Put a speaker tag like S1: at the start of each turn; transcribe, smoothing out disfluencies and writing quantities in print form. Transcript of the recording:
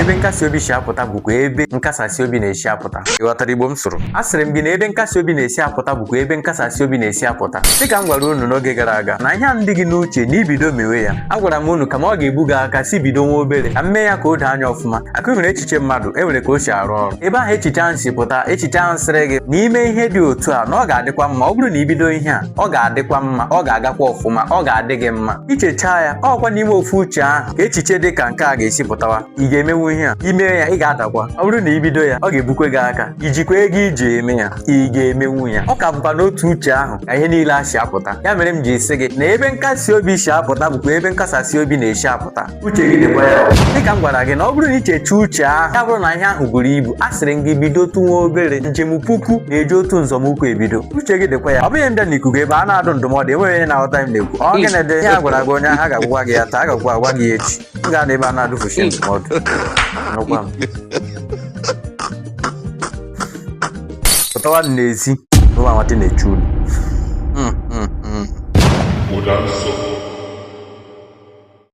S1: ebe nkasi obi si apụta bụkwa ebe nkasasị obi na-esi apụta. Ị ghọtara Igbo m sụrụ? Asịrị m gị na ebe nkasi obi na-esi apụta bụkwa ebe nkasasị obi na-esi apụta. Dịka m gwara unu n'oge gara aga na ihe a ndị gị n'uche na ibido mewe ya, agwara m unu kama ọ ga-egbu gị aka si bido nwa obere ka m mee ya ka o doo anya ọfụma. Aka nwere echiche mmadụ enwere ka o si arụ ọrụ. Ebe ahụ echiche ahụ si pụta, echiche ahụ sịrị gị na ime ihe dị otu a na ọ ga-adịkwa mma. Ọ bụrụ na ibido ihe a, ọ ga-adịkwa mma, ọ ga-agakwa ọfụma, ọ ga-adị gị mma. Ichechaa ya, ọkwa n'ime ofu uche ahụ ka echiche dị ka nke a ga-esi pụtawa. Ị ga-emenwu ihe a, ime ya ị ga-adakwa. Ọ bụrụ na ibido ya, ọ ga-ebukwe gị aka. Ijikwa ego iji eme ya, ị ga-emenwu ya. Ọ ka bụkwa n'otu uche ahụ ka ihe niile a si apụta. Ya mere m ji sị gị na ebe nkasi obi si apụta bụkwa ebe nkasasị obi na-esi apụta. Uche gị dịkwa ya. Dịka m gwara gị na ọ bụrụ na ichecha uche ahụ, ya bụrụ na ihe ahụ buru ibu, a sịrị m gị bido tụnwa obere. Njem puku na-eji otu nzọmụkwụ ebido. Uche gị dịkwa ya. Ọ bụghị mbịa n'ikuku ebe a na-adụ ndụmọdụ, enweghị onye na-aghọta m na-ekwu. Ọ gịnị dị ihe a gwara gị onye ahụ, a ga-agwakwa gị ya taa, a ga-agwakwa agwa gị ya echi. M gaa n'ebe a na-adụfuchi ndụmọdụ. Nụkwa m. Pụtawa n'ezi n'ụwa nwata na-echu unu.
S2: Ụda nsọ.